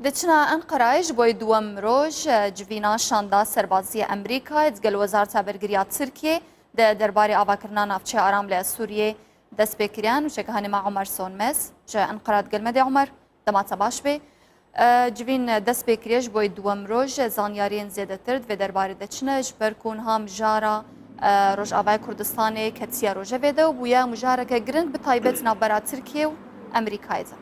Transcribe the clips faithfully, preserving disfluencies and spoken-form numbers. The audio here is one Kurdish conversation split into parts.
Di Çina Enqerayê ji bo yê duwem roj, e, civîna şanda serbazî ya Amerîkayê digel Wezareta Bergiriya Tirkiyê di derbarê avakirina navçeya aram li Sûriyê dest pê kiriye. Nûçeke hanê me Omer Sonmez ji Enqera digel me de. Omer, dema te baş bê. E, civîn dest pê kiriye ji bo yê duwem roj, e, zanyariyên zêdetir di vê derbarê de çi ne, ji ber ku niha mijara, e, Rojavayê Kurdistanê ketiye rojevê de û bûye mijareke giring bi taybet navbera Tirkiye û Amerîkayê de.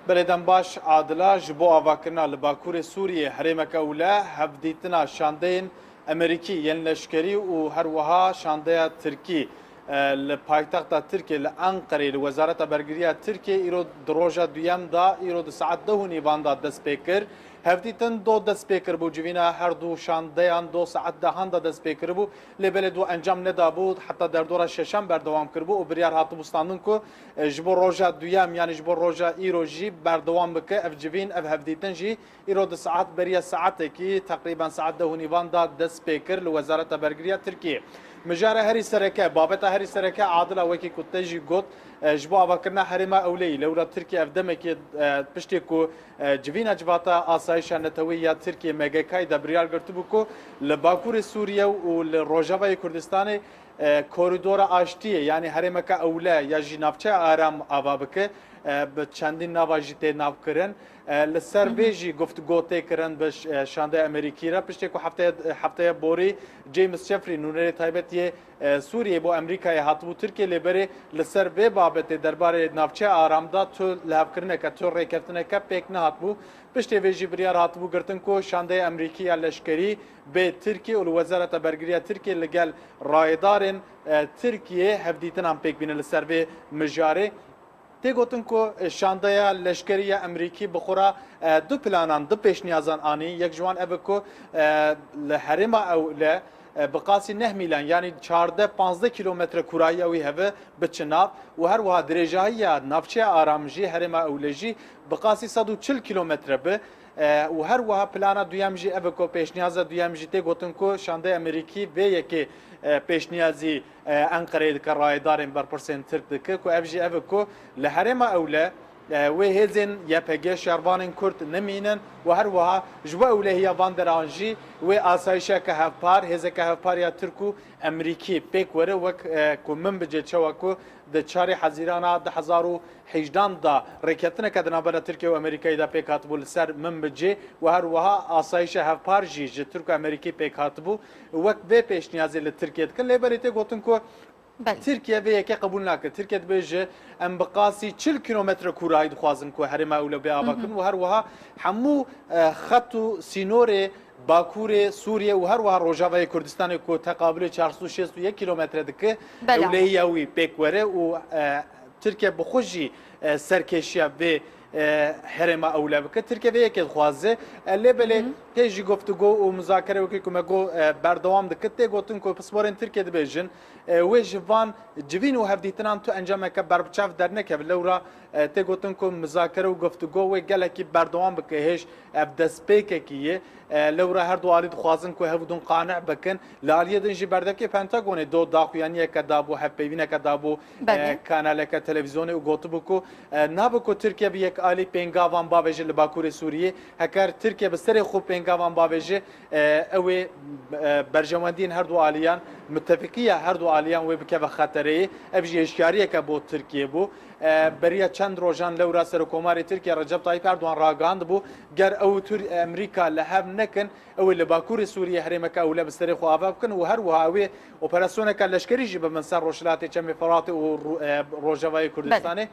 Belê, dem baş Adila. Ji bo avakirina li Bakurê Sûriyê herêmeke ewle hevdîtina şandeyên Amerîkî yên leşkerî û her wiha şandeya Tirkî, e, li paytexta Tirkiyê, li Enqereyê, li Wezareta Bergiriya Tirkiyê îro di roja duyem de, îro di saet deh û nîvan de dest pê kir. Hevdîtin do dest pê kiribû, civîna her du şandeyan do saet dehan de dest pê kiribû, lê belê do encam nedabû, heta derdora şeşan berdewam kiribû û biryar hatibû standin ku, e, ji bo roja duyem, yanî ji bo roja îro jî berdewam bike ev civîn, ev hevdîtin jî. Îro di saet beriya saetekî, teqrîben saet deh û nîvan de dest pê kir li Wezareta Bergiriya Tirkiyê. Mijara herî sereke, babeta herî sereke Adila, wekî ku te jî got, e, ji bo avakirina herêma ewleyî, lewra Tirkiye ev demekê, e, piştê ku, e, civîna Civata Asayişa Netewî ya Tirkiye, M G K'yê de biryar girtibû ku li Bakurê Sûriye û li Rojavayê Kurdistanê, e, korîdora aştiyê, yanî herêmeke ewle ya jî navçeya aram ava bike, e, bi çendîn nava jî tê navkirin. E, li ser vê jî guftûgo tê kirin bi ş-, e, şandeya Amerîkî re. Piştê ku hefteye, hefteya borî James Jeffrey, nûnerê taybet yê, e, Sûriyê bo Amerîkayê hatibû Tirkiyê, lê berê li ser vê babetê derbarê navçeya aram de tu lihevkirineke, tu rêkeftineke pêk nehatibû. Piştê vê jî biryar hatibû girtin ku şandeya Amerîkî ya leşkerî bê Tirkiyê û li Wezareta Bergiriya Tirkiyê li gel rayedarên, e, Tirkiyê hevdîtinan pêk bîne li ser vê mijarê. Tê gotin ku, e, şandeya leşkerî ya Amerîkî bi xwe re, e, du planan, du pêşniyazan anî. Yek ji wan ev e ku, e, li herêma ewle, e, bi qasî neh mîlan, yanî çardeh panzdeh kîlometre kûrayiya wî hebe biçe nav û her wiha dirêjahiya navçeya aram jî, herêma ewle jî bi qasî sed û çil kîlometre be. E, û her wiha plana duyem jî ev e ku, pêşniyaza duyem jî tê gotin ku şandeya Amerîkî vê yekê, e, pêşniyazî, e, Enqereyê dike, rayedarên berpirsên Tirk dike ku ev jî ev e ku li herêma ewle, e, wê hêzên Y P G, şervanên Kurd nemînin û her wiha ji bo ewlehiya van deran jî wê asayişeke hevpar, hêzeke hevpar ya Tirk û Amerîkî pêk were, wek, e, ku min bicê çawa ku di çarê Hezîrana du hezar û hejdan de rêkeftineke di navbera Tirkiye û Amerîkayê de pêk hatibû li ser min bicê û her wiha asayişa hevpar jî ji Tirk û Amerîkî pêk hatibû. Wek vê pêşniyazê li Tirkiye dikin, lê berê tê gotin ku Belê. Tirkiye vê yekê qebûl nake. Tirkiye dibêje, em bi qasî çil kîlometre kûrayî dixwazin ku herêma ewle bê avakirin û her wiha hemû, e, xet û sînorê Bakurê Sûriye û her wiha Rojavayê Kurdistanê ku teqabilê çar sed û şêst û yek kîlometre dike, Belê. ewlehiya wî pêk were û, e, Tirkiye bi xwe jî, e, serkêşiya vê, e, herêma ewle bike. Tirkiye vê yekê dixwaze. E, lê belê tê jî guftûgo û muzakere, wekî ku me got, e, berdewam dike. Tê gotin ku pisporên Tirkiye dibêjin, e, wê ji van civîn û hevdîtinan tu encameke berbiçav dernekeve. Lewra, e, tê gotin ku muzakere û guftûgo wê gelekî berdewam bike. Hêj ev destpêkekî ye. E, lewra her du alî dixwazin ku hevdûn qane bikin. Li aliyê din jî berdevkê Pentagonê do daxuyaniyeke dabû, hevpeyvîneke dabû, Belê. e, kanaleke televîzyonê û gotibû ku, e, nabe ku Tirkiye bi yek alî pêngavan bavêje li Bakurê Sûriyê. Heker Tirkiye bi serê xwe pêngavan bavêje, e, ew ê, e, berjewendiyên her du aliyan, mitefiqiya her du aliyan wê bikeve xetereyê. Ev jî hişyariyeke bo Tirkiye bû. E, beriya çend rojan lewra Serokomarê Tirkiye Recep Tayyip Erdogan ragihandibû, ger ew û Tir-, Amerîka li hev nekin, ew ê li Bakurê Sûriyê herêmeke ewle bi serê xwe ava bikin û her wiha ew ê operasyoneke leşkerî jî bibin ser Rojhilatê Çemê Firatê û Ru-, e, Rojavayê Belê. Kurdistanê.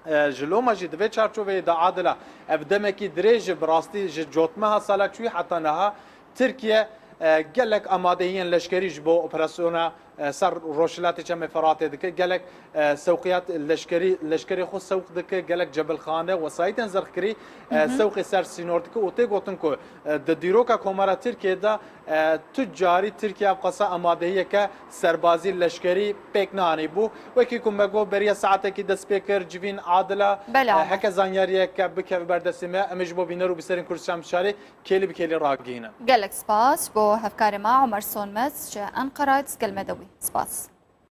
E, ji loma jî di vê çarçoveyê de Adila, ev demekî dirêj e, bi rastî ji cotmeha sala çûyî heta niha Tirkiye, e, gelek amadehiyên leşkerî ji bo operasyona, e, ser Rojhilatê Çemê Firatê dike, gelek, e, sewqiyat leşkerî, leşkerê xwe sewq dike, gelek cebilxane, wesayîtên zirxkirî, e, sewqê ser sînor dike û tê gotin ku, e, di dîroka Komara Tirkiyê de, e, tu carî Tirkiye ev qasa amadehiyeke serbazî, leşkerî pêk neanîbû. Wekî ku me got, beriya saetekî dest pê kir, civîn Adila, Belê, e, Amer. heke zanyariyeke bikeve ber destê me, em ê ji bo bîner û bîserên Kurdistan Biçarê kêlî bi kêlî ragihînin. Gelek spas bo hevkarê me Omer Sonmez ji Enqerayê, digel me de bû. Spas.